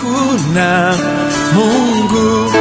Hakuna Mungu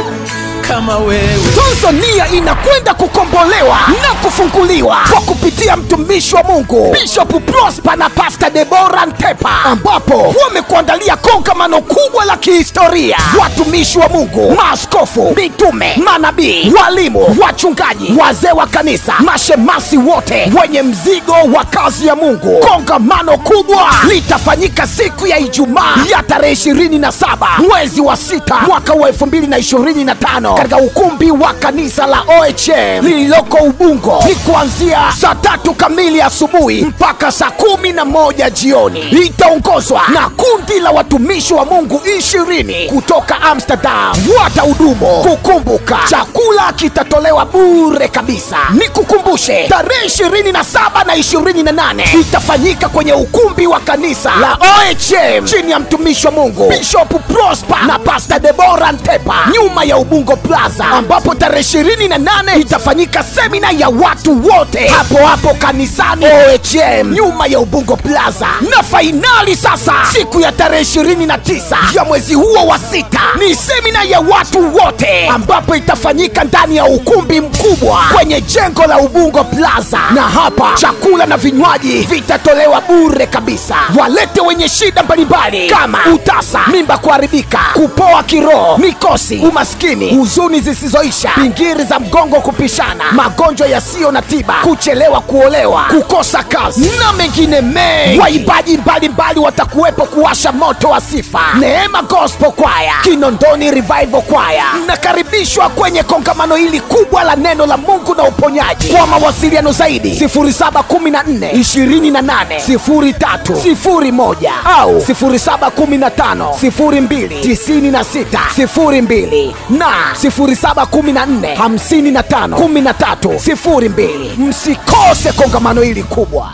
kama wewe. Tanzania inakwenda kukombolewa na kufunguliwa kwa kupitia mtumishi wa Mungu Bishop Prosper na Pastor Deborah Ntepa, ambapo wamekuandalia kongamano kubwa la kihistoria. Watumishi wa Mungu, maaskofu, mitume, manabii, walimu, wachungaji, wazee wa kanisa, mashemasi wote wenye mzigo wa kazi ya Mungu. Kongamano kubwa litafanyika siku ya Ijumaa ya tarehe 27 mwezi wa 6 mwaka wa 2025 katika ukumbi wa kanisa la OHM lililoko Ubungo. Ni kuanzia saa 3 kamili asubuhi mpaka saa 11 jioni. Itaongozwa na kundi la watumishi wa Mungu 20 kutoka Amsterdam. Watahudumu. Kukumbuka, chakula kitatolewa bure kabisa. Nikukumbushe, tarehe 27 na 28 itafanyika kwenye ukumbi wa kanisa la OHM chini ya mtumishi wa Mungu Bishop Prosper na Pastor Deborah Ntepa, nyuma ya Ubungo Plaza, ambapo tarehe 28 itafanyika semina ya watu wote hapo hapo kanisani OHM nyuma ya Ubungo Plaza. Na fainali sasa siku ya tarehe 29 ya mwezi huo wa 6 ni semina ya watu wote, ambapo itafanyika ndani ya ukumbi mkubwa kwenye jengo la Ubungo Plaza, na hapa chakula na vinywaji vitatolewa bure kabisa. Walete wenye shida mbalimbali kama utasa, mimba kuharibika, kupoa kiroho, mikosi, umaskini, huzuni zisizoisha, pingiri za mgongo kupishana, magonjwa yasiyo na tiba, kuchelewa kuolewa, kukosa kazi na mengine mengi. Waimbaji mbalimbali watakuwepo kuwasha moto wa sifa. Neema Gospel Choir, Kinondoni Revival Choir. Mnakaribishwa kwenye kongamano hili kubwa la neno la Mungu na uponyaji. Kwa mawasiliano zaidi 0714 28 03 01 au 0715 02 96 02 na 0714 55 13 02. Msikose kongamano hili kubwa.